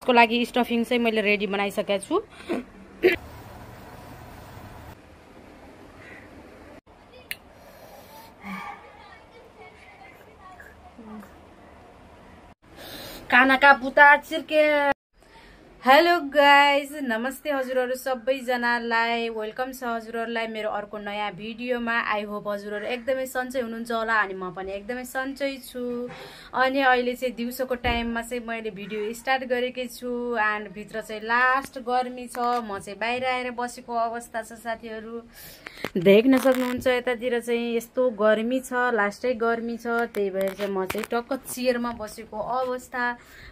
को लागि स्टफिङ चाहिँ मैले रेडी बनाइसकेको छु। कानाका बुता चिर्के। हेलो गाइज, नमस्ते हजुरहरु सबैजनालाई, वेलकम छ हजुरहरुलाई मेरो अर्को नयाँ भिडियोमा। आई होप हजुरहरु एकदमै सन्चै हुनुहुन्छ होला अनि म पनि एकदमै सन्चै छु। अनि अहिले चाहिँ दिउँसोको टाइममा चाहिँ मैले भिडियो स्टार्ट गरेकै छु एन्ड भित्र चाहिँ लास्ट गर्मी छ। म चाहिँ बाहिर आएर बसेको अवस्था छ साथीहरु, देख्न सक्नुहुन्छ। यतातिर चाहिँ यस्तो गर्मी छ, लास्टै गर्मी छ, त्यही भएर चाहिँ म चाहिँ टक्क चेयरमा बसेको अवस्था।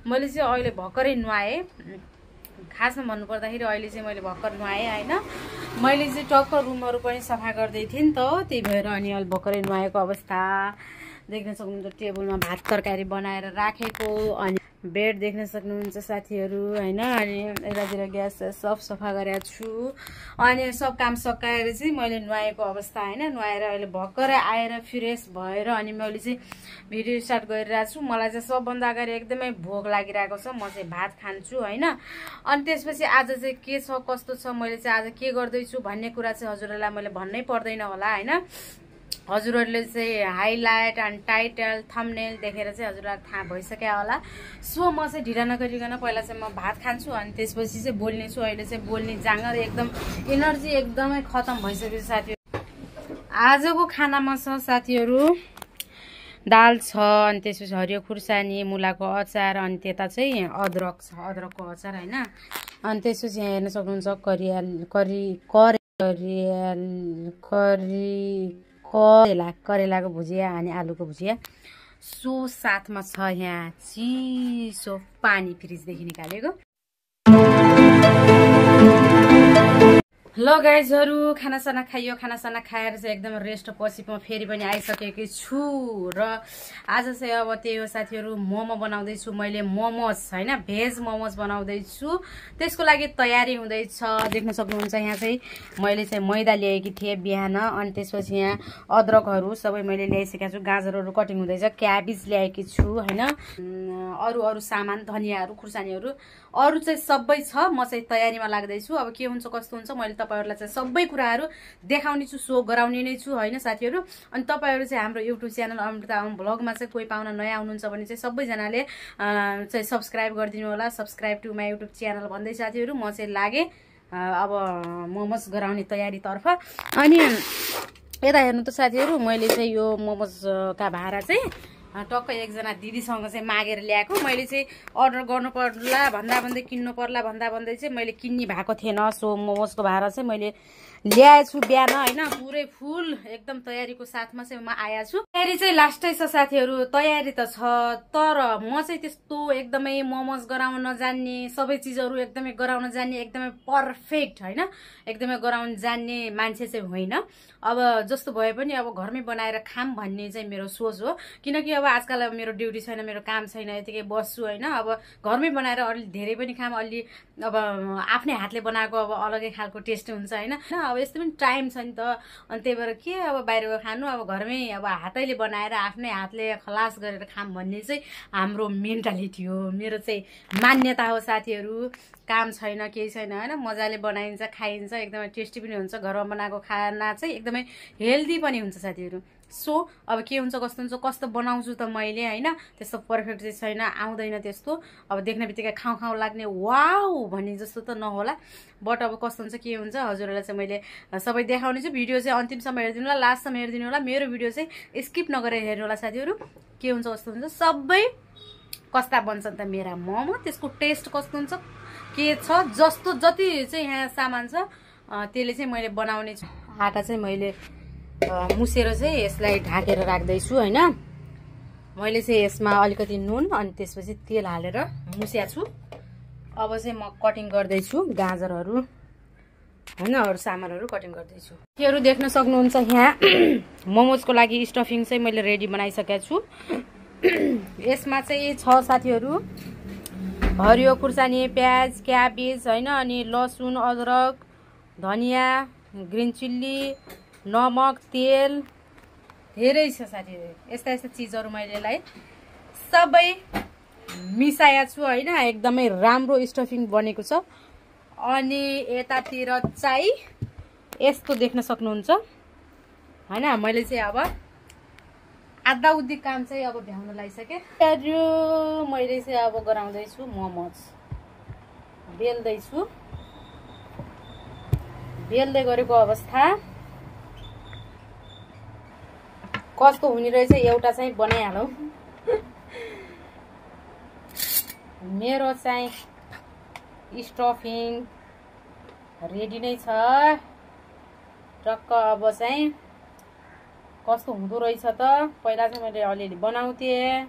मैले चाहिँ अहिले भर्खरै नुहाएँ। खासमा भन्नु पर्दाखेरि अहिले चाहिँ मैले भर्खर नुहाएँ हैन। मैले चाहिँ टक्क रुमहरु पनि सफा गर्दै थिएँ नि त, त्यही भएर अनि अहिले भर्खरै नुहाएको अवस्था। देख्न सक्नुहुन्छ टेबलमा भात तरकारी बनाएर राखेको, अनि बेड देख्न सक्नुहुन्छ साथीहरु हैन। अनि यतातिर ग्यास सब सफा गरेको छु अनि सब काम सकाएर चाहिँ मैले नुहाएको अवस्था हैन। नुहाएर अहिले भर्खरै आएर फ्रेश भएर अनि मैले चाहिँ भिडियो स्टार्ट गरिरहेको छु। मलाई चाहिँ सबभन्दा अगाडि एकदमै भोक लागिरहेको छ। म चाहिँ भात खान्छु हैन। अनि त्यसपछि आज चाहिँ के छ कस्तो छ, मैले चाहिँ आज के गर्दैछु भन्ने कुरा चाहिँ हजुरहरुलाई मैले भन्नै पर्दैन होला हैन। हजुरहरुले चाहिँ हाइलाइट एन्ड टाइटल थम्बनेल देखेर चाहिँ हजुरहरुलाई थाहा भइसक्यो होला। सो म चाहिँ ढिला नगरिकन पहिला चाहिँ म भात खान्छु अनि त्यसपछि चाहिँ बोल्ने छु। अहिले चाहिँ बोल्ने जाँगर एकदम एनर्जी एकदमै खतम भइसक्यो साथीहरु। आजको खानामा छ साथीहरु दाल छ, अनि त्यसपछि हरियो खुर्सानी, मुलाको अचार, अनि त्यता चाहिँ अदरक छ, अदरकको अचार हैन। अनि त्यसपछि यहाँ हेर्न सक्नुहुन्छ करेलाको भुजिया अनि आलुको भुजिया। सो साथमा छ यहाँ चिसो पानी फ्रिजदेखि निकालेको। हेलो गाइजहरु, खानासाना खाइयो। खानासाना खाएर चाहिँ एकदम रेस्ट पछि म फेरि पनि आइसकेकी छु र आज चाहिँ अब त्यही हो साथीहरु, मोमो बनाउँदैछु मैले। मोमोज हैन, भेज मोमोज बनाउँदैछु। त्यसको लागि तयारी हुँदैछ। देख्न सक्नुहुन्छ यहाँ चाहिँ मैले चाहिँ मैदा ल्याएकी थिएँ बिहान, अनि त्यसपछि यहाँ अदरकहरू सबै मैले ल्याइसकेको छु, गाजरहरू कटिङ हुँदैछ, क्याबेज ल्याएकी छु हैन। अरू सामान धनियाहरू खुर्सानीहरू अरू चाहिँ सबै छ। म चाहिँ तयारीमा लाग्दैछु। अब के हुन्छ कस्तो हुन्छ मैले तपाईहरुलाई चाहिँ सबै कुराहरू देखाउने छु, सो गराउने नै छु हैन साथीहरु। अनि तपाईहरु चाहिँ हाम्रो युट्युब च्यानल अमृता ब्लगमा चाहिँ कोही पाउन नयाँ हुनुहुन्छ भने चाहिँ सबैजनाले चाहिँ सब्स्क्राइब गरिदिनु होला। Subscribe to my YouTube channel भन्दै साथीहरु म चाहिँ लागे अब मोमोज गराउने तयारीतर्फ। अनि यता हेर्नु त साथीहरु, मैले चाहिँ यो मोमोजका भारा चाहिँ टक्क एकजना दिदीसँग चाहिँ मागेर ल्याएको। मैले चाहिँ अर्डर गर्नु पर्ला भन्दा भन्दै किन्नु पर्ला भन्दा भन्दै चाहिँ मैले किन्ने भएको थिएन। सो मोमोजको भारा चाहिँ मैले ल्याएछु बिहान हैन, पुरै फुल एकदम तयारीको साथमा चाहिँ म आया छु। तयारी चाहिँ लास्टै छ साथीहरु, तयारी त छ तर म चाहिँ त्यस्तो एकदमै मोमोज गराउन नजान्ने, सबै चीजहरु एकदमै गराउन जान्ने, एकदमै परफेक्ट हैन, एकदमै गराउन जान्ने मान्छे चाहिँ होइन। अब जस्तो भए पनि अब घरमै बनाएर खाम भन्ने चाहिँ मेरो सोच हो। किनकि अब आजकल अब मेरो ड्युटी छैन, मेरो काम छैन, यतिकै बस्छु हैन। अब घरमै बनाएर अलि धेरै पनि खाम, अलि अब आफ्नै हातले बनाएको अब अलगै खालको टेस्ट हुन्छ हैन। अब यस्तो पनि टाइम छ नि त, अनि त्यही भएर के अब बाहिरको खानु, अब घरमै अब हातैले बनाएर आफ्नै हातले खलास गरेर खाम भन्ने चाहिँ हाम्रो मेन्टालिटी हो, मेरो चाहिँ मान्यता हो साथीहरु। काम छैन केही छैन हैन, मजाले बनाइन्छ खाइन्छ, एकदमै टेस्टी पनि हुन्छ। घरमा बनाएको खाना चाहिँ एकदमै हेल्दी पनि हुन्छ साथीहरु। सो अब के हुन्छ कस्तो हुन्छ, कस्तो बनाउँछु त मैले हैन, त्यस्तो परफेक्ट चाहिँ छैन, आउँदैन त्यस्तो। अब देख्ने बित्तिकै खाउ खाउ लाग्ने वाउ भन्ने जस्तो त नहोला, बट अब कस्तो हुन्छ के हुन्छ हजुरहरुलाई चाहिँ मैले सबै देखाउने छु। भिडियो चाहिँ अन्तिमसम्म हेरिदिनु होला, लास्टसम्म हेरिदिनु होला। मेरो भिडियो चाहिँ स्किप नगरेर हेर्नु होला साथीहरु। के हुन्छ कस्तो हुन्छ, सबै कस्ता बन्छन् त मेरा मोमो, त्यसको टेस्ट कस्तो हुन्छ के छ, जस्तो जति चाहिँ यहाँ सामान छ त्यसले चाहिँ मैले बनाउने छु। आटा चाहिँ मैले मुसेर चाहिँ यसलाई ढाकेर राख्दैछु हैन। मैले चाहिँ यसमा अलिकति नुन अनि त्यसपछि तेल हालेर मुस्या छु। अब चाहिँ म कटिङ गर्दैछु गाजरहरू हैन, अरू सामानहरू कटिङ गर्दैछु। योहरू देख्न सक्नुहुन्छ यहाँ मोमोजको लागि स्टफिङ चाहिँ मैले रेडी बनाइसकेको छु। यसमा चाहिँ छ साथीहरु हरियो खुर्सानी, प्याज, क्याबेज हैन, अनि लसुन, अदरक, धनिया, ग्रीन चिल्ली, नमक, तेल, धेरै छ साथीहरु। यस्ता यस्ता चीजहरु मैले सबै मिसाया छु हैन एकदमै राम्रो स्टफिङ बनेको छ। अनि यतातिर चाहिँ यस्तो देख्न सक्नुहुन्छ हैन। मैले चाहिँ अब आधा उधी काम चाहिँ अब भ्याउन लागिसके। मैले चाहिँ अब गराउँदै छु मोमोज बेल्दै छु। बेल्दै गरेको अवस्था कस्तो हुने रहेछ एउटा चाहिँ बनाइहालौँ। मेरो चाहिँ स्टफिङ रेडी नै छ। टक्क अब चाहिँ कस्तो हुँदो रहेछ त। पहिला चाहिँ मैले अलिअलि बनाउँथेँ,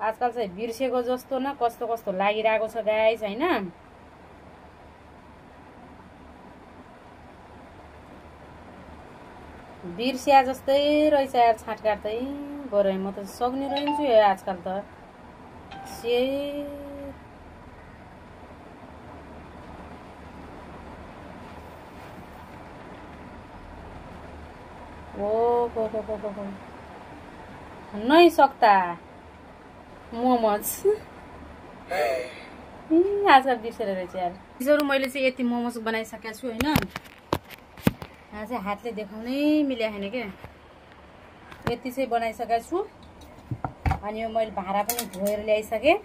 आजकल चाहिँ बिर्सेको जस्तो न कस्तो कस्तो लागिरहेको छ गाइस हैन। बिर्सिया जस्तै रहेछ यार, छाँट काट्दै गरे म त सक्ने रहन्छु यार आजकल त। हो नै सक्ता मोमोज आजकल बिर्सेर रहेछ यार। हिजोहरू मैले चाहिँ यति मोमोज बनाइसकेको छु हैन। यहाँ चाहिँ हातले देखाउनै मिल्या छैन के। यति चाहिँ बनाइसकेको छु। अनि यो मैले भाँडा पनि धोएर ल्याइसकेँ।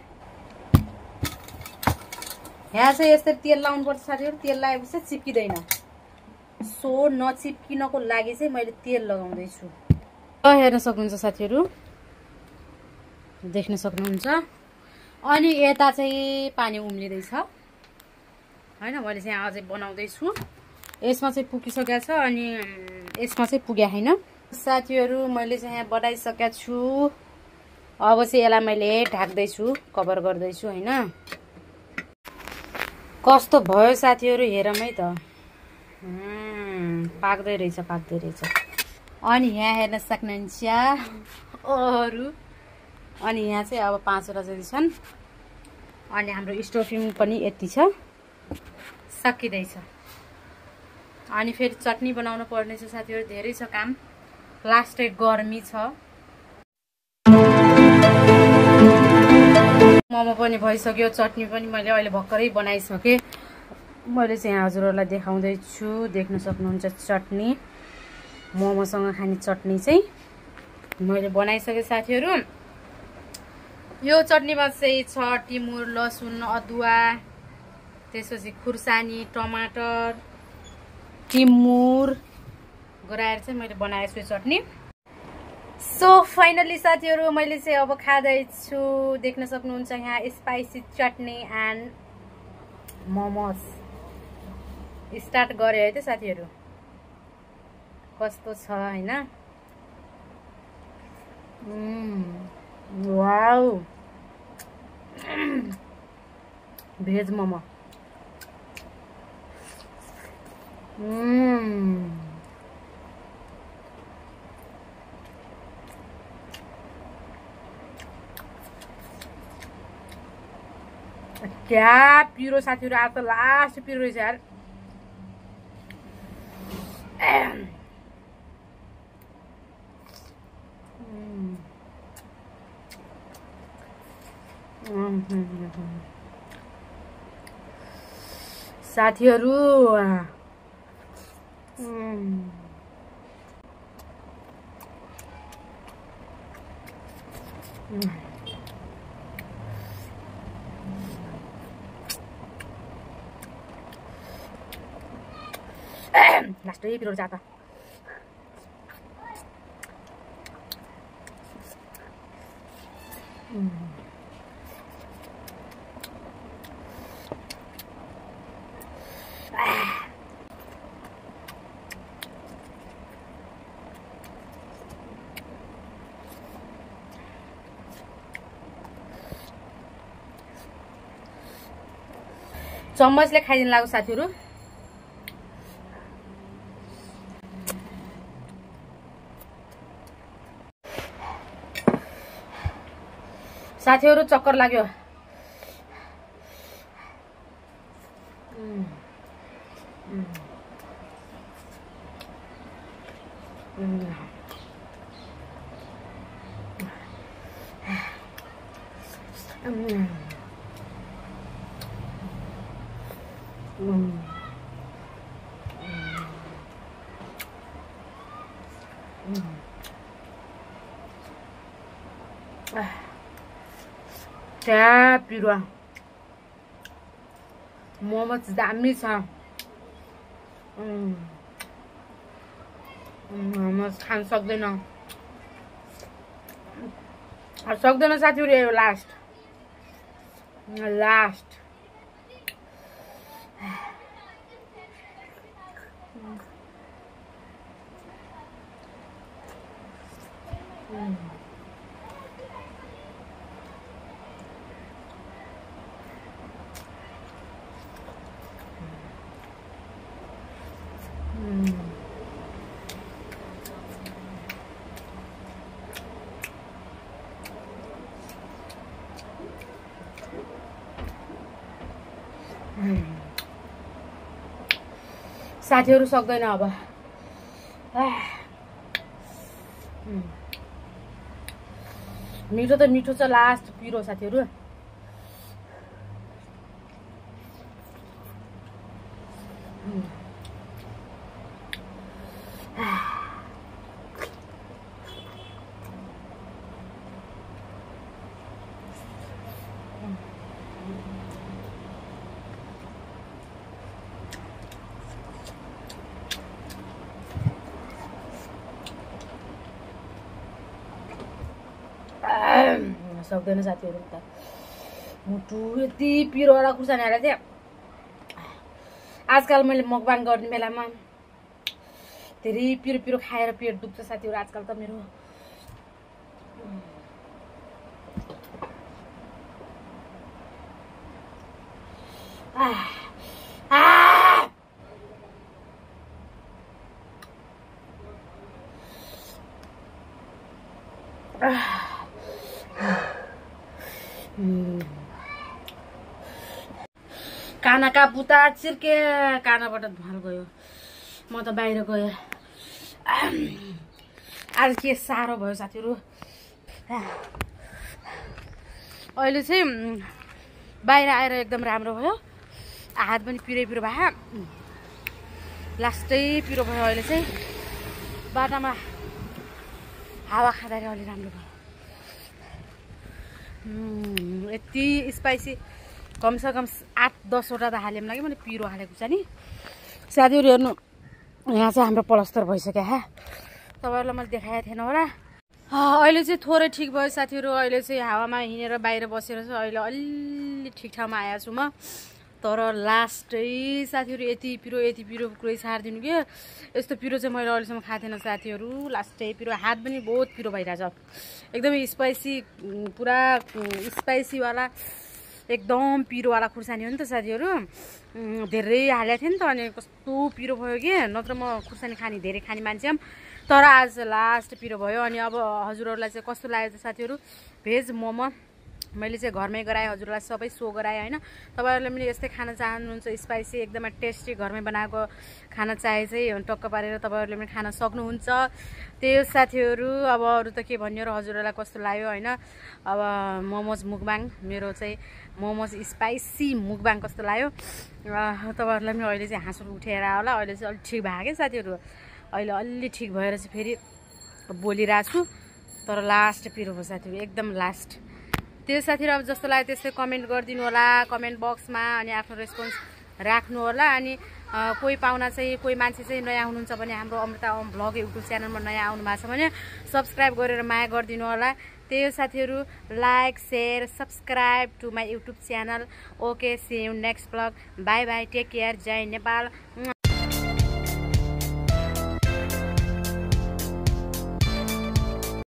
यहाँ चाहिँ यस्तै तेल लाउनु पर्छ साथीहरु। तेल लगाएपछि चिप्किदैन। सो नचिप्किनको लागि चाहिँ मैले तेल लगाउँदै छु। हेर्न सक्नुहुन्छ साथीहरु, देख्न सक्नुहुन्छ। अनि यता चाहिँ पानी उम्लिँदैछ हैन। मैले चाहिँ अझै बनाउँदै छु। यसमा चाहिँ पुगिसकेको छ अनि यसमा चाहिँ पुगेको छैन साथीहरु। मैले चाहिँ यहाँ बनाइसकेको छु। अब चाहिँ यसलाई मैले ढाक्दै छु, कभर गर्दै छु हैन। कस्तो भयो साथीहरु हेरमै त। पाक्दै रहेछ पाक्दै रहेछ। अनि यहाँ हेर्न सक्नुहुन्छ अरु। अनि यहाँ चाहिँ अब 5 वटा जति छन्। अनि हाम्रो स्टफिङ पनि यति छ, सकिदैछ। अनि फेरि चटनी बनाउनु पर्ने छ साथीहरु, धेरै छ काम। लास्टै गर्मी छ। मोमो पनि भइसक्यो, चटनी पनि मैले अहिले भर्खरै बनाइसके। मैले चाहिँ हजुरहरुलाई देखाउँदै छु, देख्न सक्नुहुन्छ चटनी। मोमोसँग खाने चटनी चाहिँ मैले बनाइसके साथीहरु। यो चटनीमा चाहिँ छ टिमुर, लसुन, अदुवा, त्यसपछि खुर्सानी, टमाटर, टिमुर गराएर चाहिँ मैले बनाएको छु चटनी। सो फाइनली साथीहरु मैले चाहिँ अब खादै छु। देख्न सक्नुहुन्छ यहाँ spicy chutney and momos start गरे है त साथीहरु। कस्तो छ हैन। Wow veg momo. क्या पिरो साथीहरु, आज त लास्ट पिरो रहेछ यार। साथीहरु लास्टै पिरो जाता। चम्मचले खाइदिन लाग्यो साथीहरु। साथीहरु चक्कर लाग्यो। क्या पिरो मोमो दामी छ मोमो खान सक्दैन साथीहरु यो लास्ट साथीहरु सक्दैन अब मिठो त मिठो छ लास्ट पिरो साथीहरु सक्दैन साथीहरु त मुटु यति पिरोवाला खुर्सानी हालेर चाहिँ आजकल मैले मकबाङ गर्ने बेलामा धेरै पिरो पिरो खाएर पेट दुख्छ साथीहरु आजकल त मेरो कानाका बुता चिर्के कानाबाट धुवाल गयो म त बाहिर गएँ आज के साह्रो भयो साथीहरु अहिले चाहिँ बाहिर आएर एकदम राम्रो भयो हात पनि पिरो पिरो भयो लास्टै पिरो भयो अहिले चाहिँ बाटामा हावा खाँदाखेरि अलि राम्रो भयो यति स्पाइसी कमसेकम 8-10 वटा त हाल्यौँ कि मैले पिरो हालेको छ नि साथीहरु हेर्नु यहाँ चाहिँ हाम्रो प्लस्टर भइसक्यो तपाईहरुलाई मैले देखाएको थिएन होला अहिले चाहिँ थोरै ठिक भयो साथीहरु अहिले चाहिँ हावामा हिँडेर बाहिर बसेर चाहिँ अहिले अलि ठिक ठाउँमा आएको छु म तर लास्टै साथीहरु यति पिरो पुरै छाड्दिनु के यस्तो पिरो चाहिँ मैले अहिलेसम्म खाएको थिएन साथीहरु लास्टै पिरो हात पनि बहुत पिरो भइरहेछ एकदमै स्पाइसी पुरा स्पाइसी वाला एकदम पिरोवाला खुर्सानी हो नि त साथीहरु धेरै हालेको थिएँ नि त अनि कस्तो पिरो भयो कि नत्र म खुर्सानी धेरै खाने मान्छे तर आज लास्ट पिरो भयो अनि अब हजुरहरुलाई चाहिँ कस्तो लाग्यो त साथीहरु भेज मोमो मैले चाहिँ घरमै गराएँ हजुरहरुलाई सबै सो गराएँ हैन तपाईहरुले पनि यस्तै खाना चाहनुहुन्छ स्पाइसी एकदमै टेस्टी घरमै बनाएको खाना चाहे चाहिँ टक्क पारेर तपाईहरुले पनि खान सक्नुहुन्छ त्यही साथीहरु अब अरु त के भन्नु र हजुरहरुलाई कस्तो लाग्यो हैन अब मोमोज मुकबाङ मेरो चाहिँ मोमोज स्पाइसी मुकबाङ कस्तो लाग्यो तपाईहरुलाई पनि अहिले चाहिँ हाँसो उठेर होला अहिले चाहिँ अलि ठिक भयो के साथीहरु अहिले अलि ठिक भएर चाहिँ फेरि बोलिरहेको छु तर लास्ट पिरो हो साथीहरु एकदम लास्ट त्यो साथीहरु अब जस्तो लाग्यो त्यस्तै कमेन्ट गरिदिनु होला कमेन्ट बक्समा अनि आफ्नो रेस्पोन्स राख्नु होला अनि कोही पाहुना चाहिँ कोही मान्छे चाहिँ नयाँ हुनुहुन्छ भने हाम्रो अमृता ओम भ्लग युट्युब च्यानलमा नयाँ आउनु भएको छ भने सब्स्क्राइब गरेर माया गरिदिनु होला त्यही साथीहरु like share subscribe to my YouTube channel okay see you next vlog bye bye take care जय नेपाल।